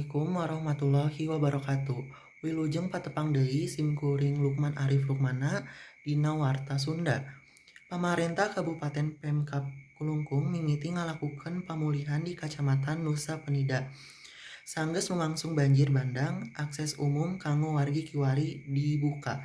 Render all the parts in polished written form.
Assalamualaikum warahmatullahi wabarakatuh. Wilujeng patepang deui sim kuring Lukman Arif Lukmana dina Warta Sunda. Pamarentah Kabupaten Pemkab Klungkung mimiti ngalakukeun pamulihan di Kacamatan Nusa Penida. Sanggeus lumangsung banjir bandang, akses umum kanggo wargi kiwari dibuka.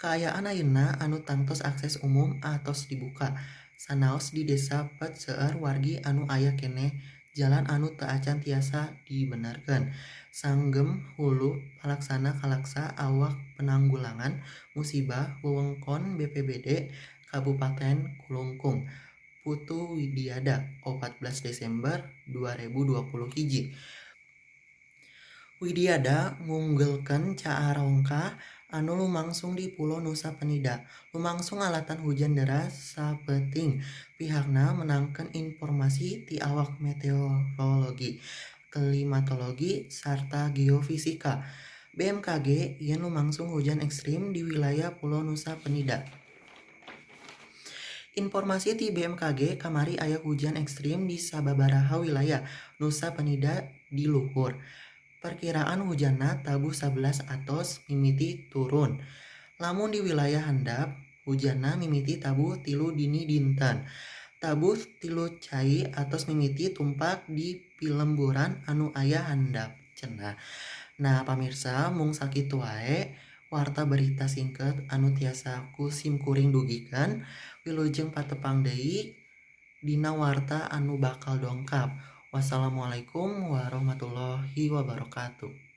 Kaayaan ayeuna anu tangtos akses umum atos dibuka. Sanaos di Desa Pet seueur wargi anu aya keneh jalan anu teu acan tiasa dibenerkeun. Sanggem Hulu Palaksana Kalaksa Awak Penanggulangan Musibah Wewengkon BPBD Kabupaten Klungkung. Putu Widiada 14 Desember 2021. Widiada ngunggelkeun caarongkah anu lumangsung di Pulo Nusa Penida. Lumangsung alatan hujan deras sapeuting. Pihakna meunangkeun informasi ti awak meteorologi, klimatologi, sarta geofisika BMKG yen lumangsung hujan ekstrim di wilayah Pulo Nusa Penida. Informasi ti BMKG kamari aya hujan ekstrim di sababaraha wilayah Nusa Penida di luhur. Perkiraan hujanna tabuh 11 atos mimiti turun. Lamun di wilayah handap hujanna mimiti tabuh 3 dini dinten. Tabuh 3 cai atos mimiti tumpak di pilemburan anu aya handap cenah. Nah pamirsa, mung sakitu wae warta berita singket anu tiasa ku sim kuring dugikeun. Wilujeng patepang deui dina warta anu bakal dongkap. Wassalamualaikum warahmatullahi wabarakatuh.